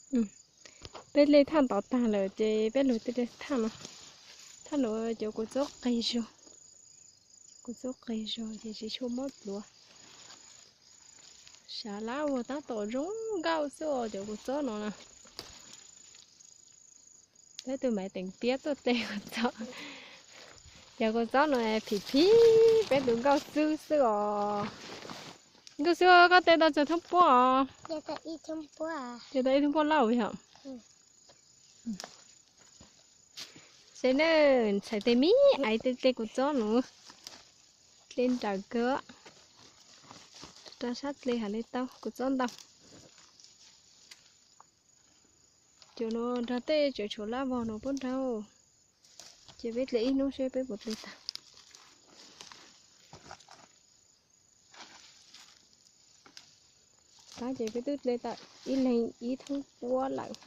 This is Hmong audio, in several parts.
Peb dlej thaj ntov tag lawm ces peb lug dlej thaj no. Thaj no cov kua txob qig zog, kua txob qig zog ces tsis tshua mob pluav. Sav lab vog tab tom zoo nkauj xwb os cov kua txob no na. Peb tus maiv teem tiab tuaj dlej kua txob. Cov kua txob no phim phim peb tus nkauj xwb xwb os. Nkauj xwb, koj dlej tau txog thoob puab os? Dlej tau ib thoob puab lauj yom. Seb na, ntxhais tej me aiv tej dlej kua txob no, dlej nrawm kawg. Rau sab dlej hais li tau kua txob ntau. Cov no nrog tej tseem tshuav lab vog no puab nrog. Ces peb dlej ib hnub seb peb puas dlej tag. Tab ces peb twb dlej tau ib leeg ib thoob puab lawm.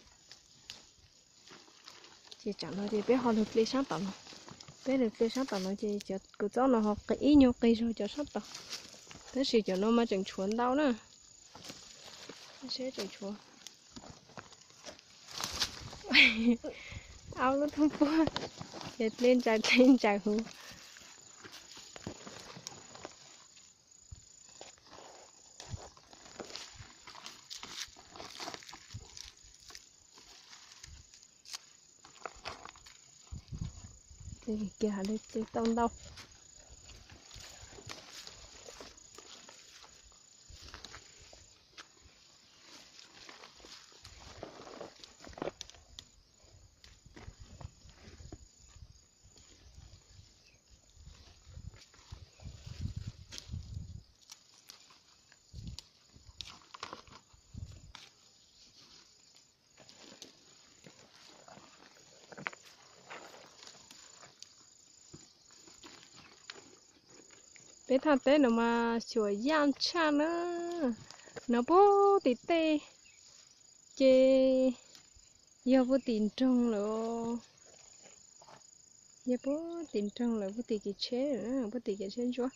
Ces tsam no ces peb ho lug dlej sab tom no. Peb lug dlej sab tom no ces cov kua txob no ho ib nyuag qig zog cov sab tom. Tab sis cov no mas tseem tshuav ntau na. Seb tseem tshuav. Aub lub thoob puab, ces dlej ntsais dlej ntsais huv. Kiag hais li ces tau ntau. Peb thaj teb no mas xyuam yaj tshaj na. No puag tim tej ces yog puag tim nroog lawm. Yog puag tim nroog lawm, puag tim kev tsheb, puag tim kev tsheb ntsuab.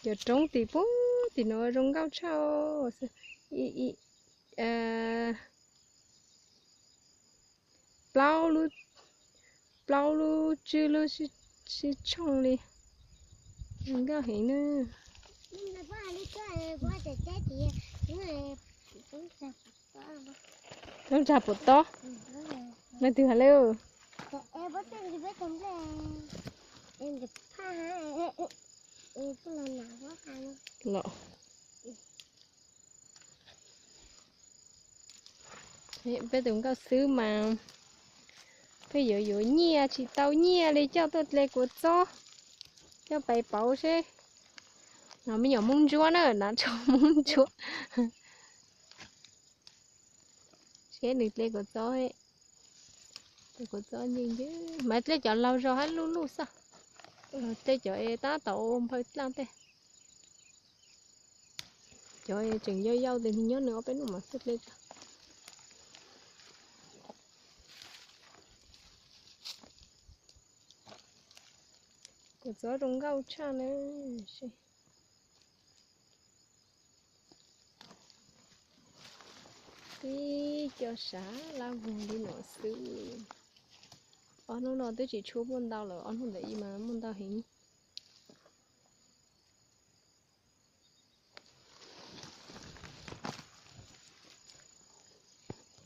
Cov roob tim puag tim no zoo nkauj tshaj. Plaub lub, plaub lub tswb lub sib tshooj li. Zoo nkauj heev na. Roob tsag puas tob? Leej twg hais li? Peb tus nkauj xwb mas peb yuav yuav nyiaj tsis tau nyiaj li coj tuaj dle kua txob, coj pais pauv seb. No me nyuam Hmoob Ntsuab na, hnav tsho Hmoob Ntsuab. Seb nws dle kua txob, kua txob ncw ncw mas dle cov laug zog hab luj luj xwb. Dle cov es tab tom nphaw dlaaj tej. Cov tseem yau yau tes nws nyob nws ob peb hnub mas tuaj dle tso. Kua txob zoo nkauj tshaj na. Tib co sav lab vog li no xwb. Ob hnub no twb tsis tshua muaj ntau lawm, ob hnub ntawd ib mas muaj ntau heev.